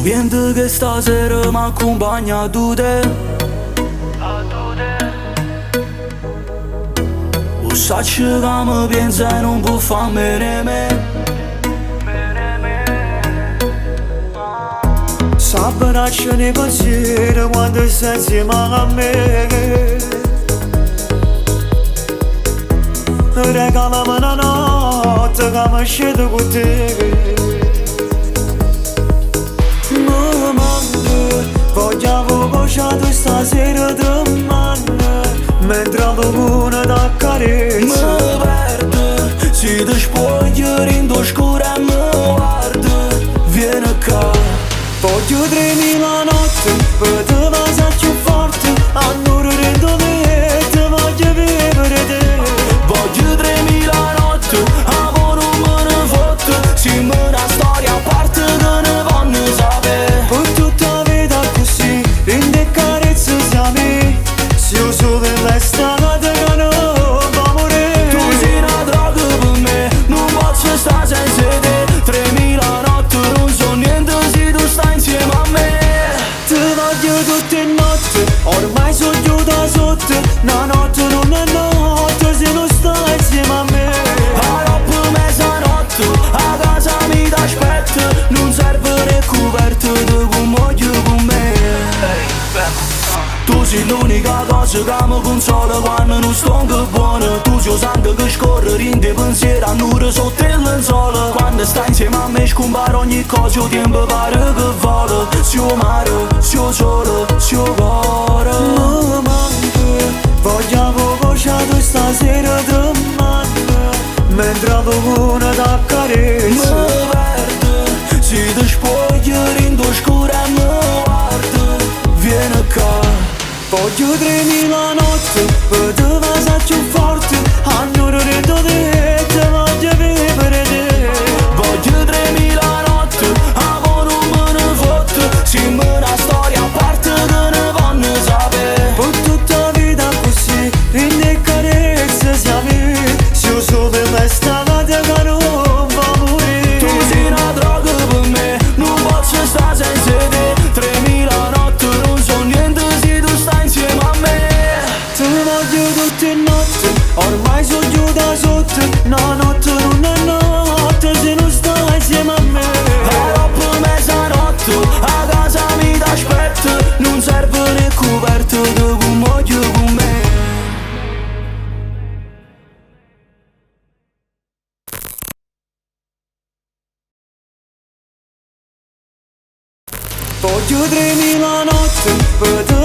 Viento che stasera mi accompagna a te. O saccio che mi pensa e non può farmene me. S'abbracciano 'e pensieri quando stai insieme a me. Regalami 'na notte ca me sceto cu te. Me manca, voglio 'a voce tua stasera te manno, mentre 'a luna t'accarezza. Me perdo, si ti spogli dint' 'o scuro e me guardi. Vieni ccà. Voglio 3000 notte pe te vasà cchiù forte, annuro dint' 'o lietto voglio vivere 'e te. Voglio 3000 notte, amo nun me ne fotte. Simm 'na storia a parte che ne vonno sapè. Pe tutta 'a vita accussì, dint' 'e carezze siamo 'e. Si 'o sole 'e l'estate ca nun fa murì. Tu sei 'na droga per me, nun posso sta senza 'e te. 3000 notte nun so niente si tu stai insieme a me. Te voglio tutt' 'e notte, ormai so' ghiuto 'a sotto. 'Na notte nun è notte si nun stai insieme a me. Aropp' mezzanotte, a casa mi t'aspetto. Nun servono 'e coperte, te cummoglio con me. Tu sei l'unica cosa che mi consola quando non sto buono. Tu sei 'o sangue che scorre dint' 'e pensieri annuro sotto 'e lenzola. Quando stai insieme a me scompare ogni cosa, 'o tiempo pare che vola. Si 'o mare, si 'o sole, si 'o core. Me manca, voglio 'a voce tua stasera te manno, mentre 'a luna t'accarezza. Me perdo, si ti spogli dint' 'o scuro e me guardi. Vieni ccà. Voglio 3000 notte pe te vasà cchiù forte, annuro dint' 'o lietto voglio vivere 'e te. Voglio 3000 notte, amo nun me ne fotte. Simm 'na storia a parte che ne vonno sapè. Pe tutta 'a vita accussì, dint' 'e carezze siamo 'e. Si 'o sole 'e l'estate ca nun fa murì. Tu sei 'na droga per me, nun posso sta senza 'e te. 3000 notte nun so niente si tu stai insieme a me. Te voglio tutt' 'e notte, ormai so' ghiuto 'a sotto. 'Na notte nun è notte si nun stai insieme a me. Aropp' mezzanotte, a casa mi t'aspetto. Nun servono 'e coperte, te cummoglio con me. Voglio 3000 notte pe te